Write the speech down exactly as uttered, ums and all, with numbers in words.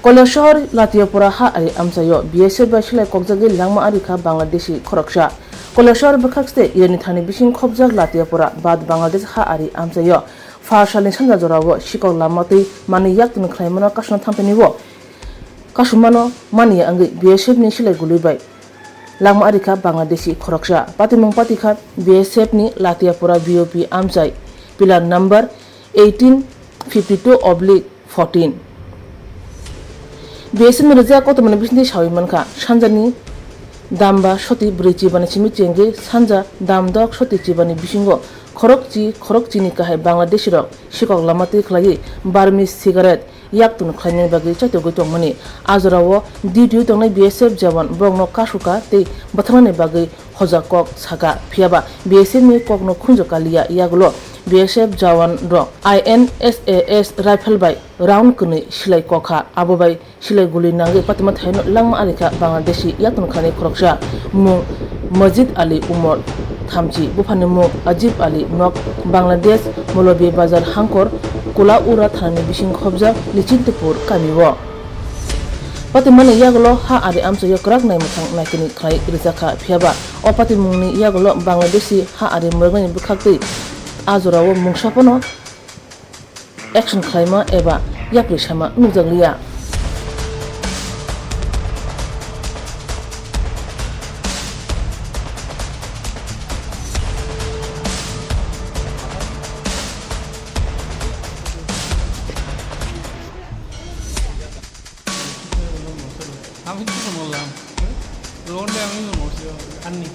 Koilashahar Latiapura ha ari amchaio B S F bai silai kokjagwi langma ari kha Bangladeshi khoroksa. Koilashahar bwkhak state Irani thani bising khopjak Latiapura bad Bangladesh ha ari amchaio pha salni sanja jorao sikok lama twi manwi yaktwng khlaimano kasuna thamtani o kasumano manya wngwi B S F ni silai gului bai langma ari kha Bangladeshi khoroksa. Patimung pati kha B S F ni Latiapura B O P amchai pillar number eighteen fifty two oblique fourteen. B S F ni rijak kotormani bisingtwi sawi mankha, sanjani damba soti bwrwi chibani simi chengwi sanja dam dok soti chibani bisingo khorokchi khorokchini kahai Bangladeshi rok sikok lama twi khlaiwi Burmese cigarette yaktwng khlainani bagwi chaitogwi tongmani. A jorao duty o tongnai B S F jawan borokno kasuka tei bwtharnani bagwi hoja kok saka, phiyaba B S F ni kokno khunju kaliya. Yagulo B S F jawan rok I N S A S rifle bai round kwnwi silai kokha, abo bai silai guli nangwi patuma thaino langma arikha Bangladeshi yaktwng khlainai khoroksa, mung Majid Ali Umar thamchi, buphani mung Ajib Ali, nok Bangladesh, Molobi Bazar hangkor, Kulaura thanani bising khobjak Lichintipur kamio. Patimani yagulo ha ari amchaio kwrak naimwthang naitini khlai rijakha, phiyaba o patimungni yagulo Bangladeshi ha ari mwrwknani bwkhaktwi a jorao mungsa phano action khlaima eba yapri sama nukjakliya. আমি কিছু বললাম, লোন দিয়ে আমি কিছু বলছি, আর নেই।